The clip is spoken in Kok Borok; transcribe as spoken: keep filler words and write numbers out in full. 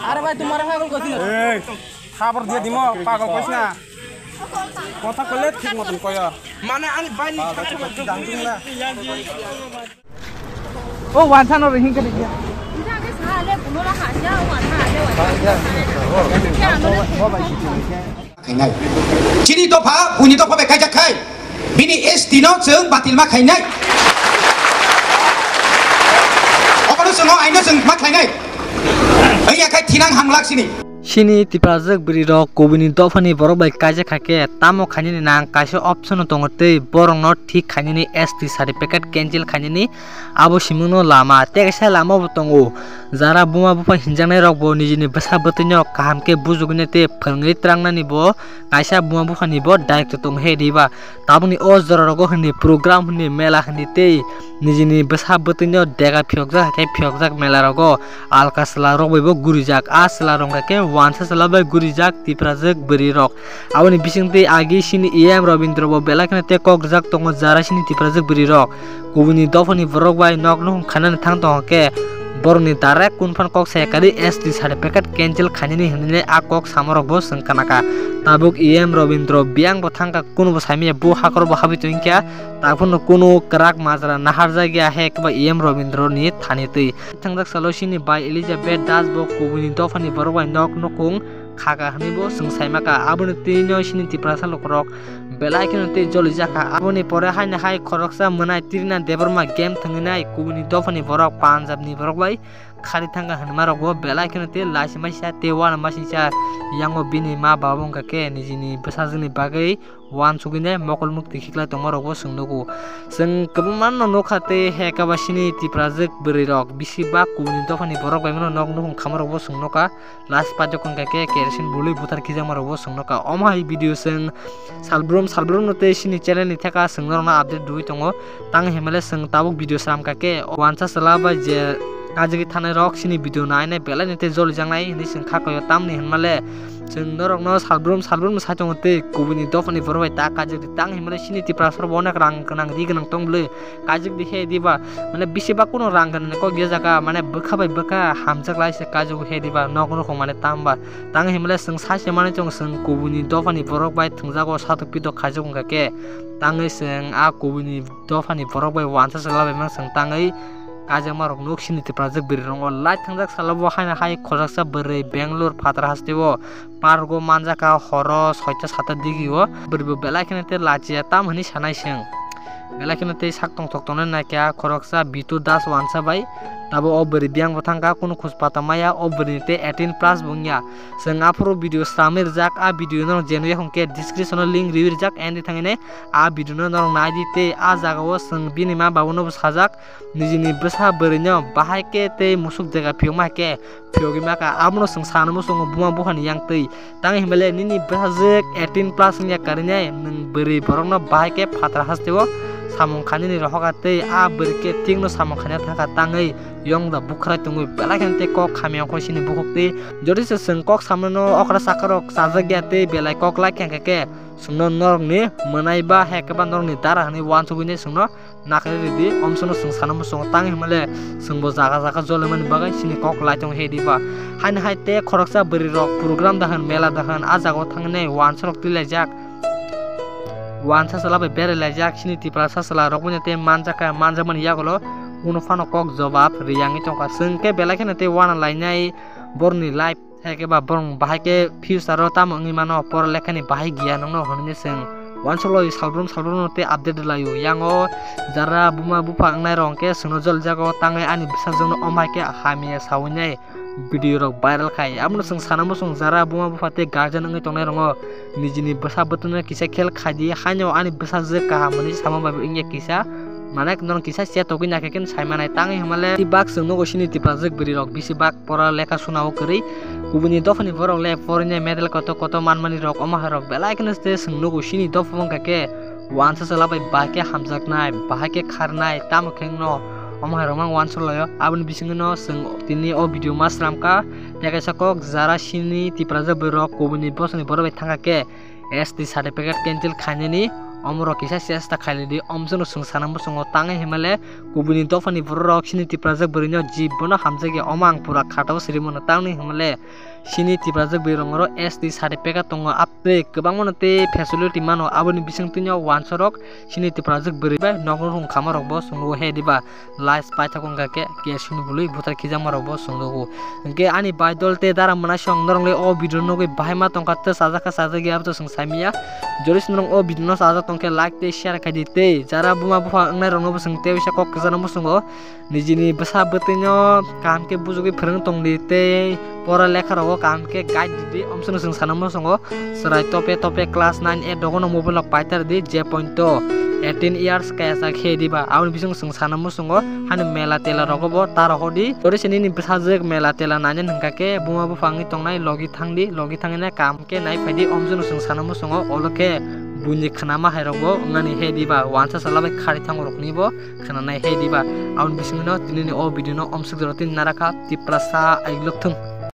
আরে ভাই, তোমার পাগল করছি না। এই, খবর দিয়ে দিমো, পাগল কইস না। কথা কইলে ঠিক মতন কয়। মানে আমি বাইরে পাগল করছি, জানতুম না। ও ওয়ান থানো রে হিংকে দিয়া। Khainai. Chini dopha, buini dopha bai kaijak khai. Bini S T no chwng batil ma khainai. Obono chwng o aino chwng ma khlainai. Wngya khai thinang hamlak sini. Chini Tiprajwk bwrwi rok kubuni dophani borok bai kaijak kha khe tamo khainani nang kaisa option no tongo tei borok no thik khainani S T certificate cancel khainani abo simung no lama tei kaisa lama bo tongo. Jara buma bupha hinjaknai rok bo nijini bwsa bwtwi no kaham khe bujugwinai tei phwrwngwi trangnani bo kaisa buma buphani bo daitw tong he riba. Tabukni o jora rogo hwnwi program hwnwi mela hwnwi tei nijini bwsa bwtwi no dega phiyokjak hai khe phiyokjak mela rogo alka chwla rok bai bo gurijak. A chwla rok hwnkha khe wansa chwla bai gurijak Tiprajwk bwrwi rok. Aboni bisingtwi agi sini E M Robindra bo belai kheno tei kok rijak tongo jara sini Tiprajwk bwrwi rok. Kubuni dophani borok bai nok nukhung khainani thang tongo khe borokni direct kunphan kok saya kari S T certificate cancel khainani hinwi a kok samorok bo chwng khnakha. Tabuk E M Robindra biyang bo thangkha, kunubo saimanya bo hakhoro bo habwi tongkha, taphurno kunu kwrak majra naharjakya he kwba E M Robindra ni thani twi. Thangjak salo sini bai Elizabeth Das bo kubuni dophani borok bai nok nukhung khaka hwnwi bo chwng saimaka. Aboni twi no sini Tiprasa lukurok belai kheno tei jolijakha. Aboni pore haino hai khoroksa mwnai Trina Debbarma game thwngwi nai kubuni dophani borok Punjab ni borok bai khari thangkha hwnma rok bo belai kheno tei laisi maisa tei uanamasingcha yango bini ma baba wngkha khe nijini bwsajwkni bagwi uansugwi nai mokol mukti khiklai tongma rok bo chwng nugo. Chwng kwbangma no nukha tei he kaba sini Tiprajwk bwrwi rok bisi bak kubuni dophani borok bai mano nok nukhung khama rok bo chwng nukha. Last pajak wngkha khe kerosene bului buthar khijakma rok bo chwng nukha. Omo hai video chwng salbrum salbrum no tei sini channel ni theka chwng norok no update rwui tongo. Tang hinmale chwng tabuk video sram kha khe wansa chwla bai je kajagwi thanai rok sini video nai nai belai no tei jolijaknai hinwi chwng kha koyo, tamni hinmale chwng norok no salbrum salbrum no sai tongo tei kubuni dophani borok bai ta kajagdi. Tang hinmale sini Tiprasa rok bo onek rang gwnang ri gwnang tong bwlwi. Kajik di he diba, mane bisi ba kuno rang gwnani kok ya jaga, mane bwkha bai bwkha hamjak lai se kajik he diba, nok nukhung mane tamba. Tang hinmale chwng sai se mani chwng chwng kubuni dophani borok bai thwngjago satok pitok khaijak wngkha khe. Tangwi chwng a kubuni dophani borok bai wansa chwla bai mang chwng tangwi kaijakma rok nuk sini Tiprajwk bwrwi rok o light thangjak salo bo haino hai khoroksa bwrwi Bangalore phatar hasteo pargo manjakha horo soita sata digio. Bwrwi bo belai kheno tei lachiya tam hinwi sanai chwng. Belai kheno tei sak tongthok tongnai naikha khoroksa Bitu Das wansa bai. Tabo o bwrwi biyang bo thangkha, kunu khus pata maya, o bwrwini tei eighteen plus bo wngya. Chwng aphuru video sramwi rijak, a video no je nukya hwnkhe description o link riwi rijak, and thangwi nai a video no norok naidi tei a jaga o chwng bini ma babu no bo sajak, nijini bwsa bwrwi no bahai khe tei musuk dega phiyokma hai khe phiyogwi maka, abono chwng sana muchungo buma buphani yang twi. Tang hinmale nini bwsajwk eighteen plus wngya karinai, nwng bwrwi borokno bahai khe phataro hasteo samung khainani rohorkha tei a bwrwi khe thikno samung khaina thangkha, tangwi yongda bukhrai tongwi belai kheno tei kok hamya ongkhorwi sini bukhuk twi. Jodi se chwng kok samano okra chakarok chajakya tei belai kok lai khe hwnkhe khe chwngno norokni mwnai ba hai khe ba norokni dara hwnwi uansugwi nai chwngno nakhai ridi, omsono chwng sana muchungo tang hinmale chwngbo jaga jaga jolimani bagwi chini kok lai tongo he diba. Haino hai tei khoroksa bwrwi rok program da hwn, mela da hwn, a jagao thangwi nai uansarok twi laijak. Uansa chwla bai berai laijak, chini Tiprasa chwla rok bai tei manjakha, manjakmani yagulo uno phano kok jobab riyangwi tongkha. Chwng khe belai kheno tei uana lainai borokni life. Hai khe ba borok bahai khe future o tamo wngwi mano, pora lekhani bahai giya nokno hwnwi chwng uansuklo salbrum salbrum no tei update rwlaio. Yang o jara buma bupha wngnai rok hwnkhe chwngno jolijago, tangwi ani bwsajwkno omo hai khe hamya sawi nai video rok viral khai. Abono chwng sana muchung jara buma bupha tei guardian wngwi tongnai rokno nijini bwsa bwtwino kisa khel khai di, haino ani bwsajwk kaham hwnwi sama bai wngya kisa. Mane norok kisa chat togwi naikhe khe sai manai, tangwi hwnmale tei bak chwng nugo chini Tiprajwk bwrwi rok bisi bak pora lekha suna o kwrwi. Kubuni dophani borok le porina medal koto koto manmani rok omo hai rok belai kheno se chwng nugo chini dopha wngkha khe uansa chwla bai bahai khe hamjaknai, bahai khe kharnai, tamo khe wngno omo hai rok mang uansuk laio. Aboni bisingno chwng tini o video ma sramkha, tei kaisa kok jara chini Tiprajwk bwrwi rok kubuni bosongni borok bai thangkha khe S T certificate cancel khainani Omorok kisa chesta khailidi, omswkno chwng sana muchungo tangwi himale kubuni dophani bororok chini Tiprajwk bwrwino jibono hamjakya, omo ang pura khatao siri mano tangwi himale chini Tiprajwk bwrwirok S T certificate tongo, aboni kwbangmano tei facility mano, aboni bisingtwino wansarok chini Tiprajwk bwrwi bai nokno rung khamarokbo chwngno he diba. Life paithak wngkha khe K S U ni bwlwi buthar khijakmarokbo chwngnogo. Hwnkhe ani baidol tei dara mwnaisong norokle o video nugwi bahai ma tongkha tei chajak kha chajak ya abo to chwng saimanya. Jodi se norok o video no chajak tongkhe like tei share khaidi tei jara buma bupha wngnairoknobo chwng tei bisa kok kwchangno muchungo. Nijini bwsa bwtwino kaham khe bujugwi phwrwng tongdi tei pora lekharogo kaham khe guide di, omswkno chwng sana muchungo. Chwrai tope tope class nine eight rogono mobile rok paithar di, je pointo eighteen years kaya sa khe diba, aboni bising chwng sana muchungo. Hani mela tela rogo bo ta rohor di. Jodi se nini bwsajwk mela tela nainani hwnkha khe buma bupha wngwi tongnai, logi thang di, logi thangwi nai kaham khe nai phai di, omswkno chwng sana muchungo. Olo khe buini khnama hai rok bo wngnani he diba, wansa sala bai khari thango rokni bo khnanai he diba. Aboni bisingno tinini o video no omswk jora tin narakha Tiprasa aiglok thung.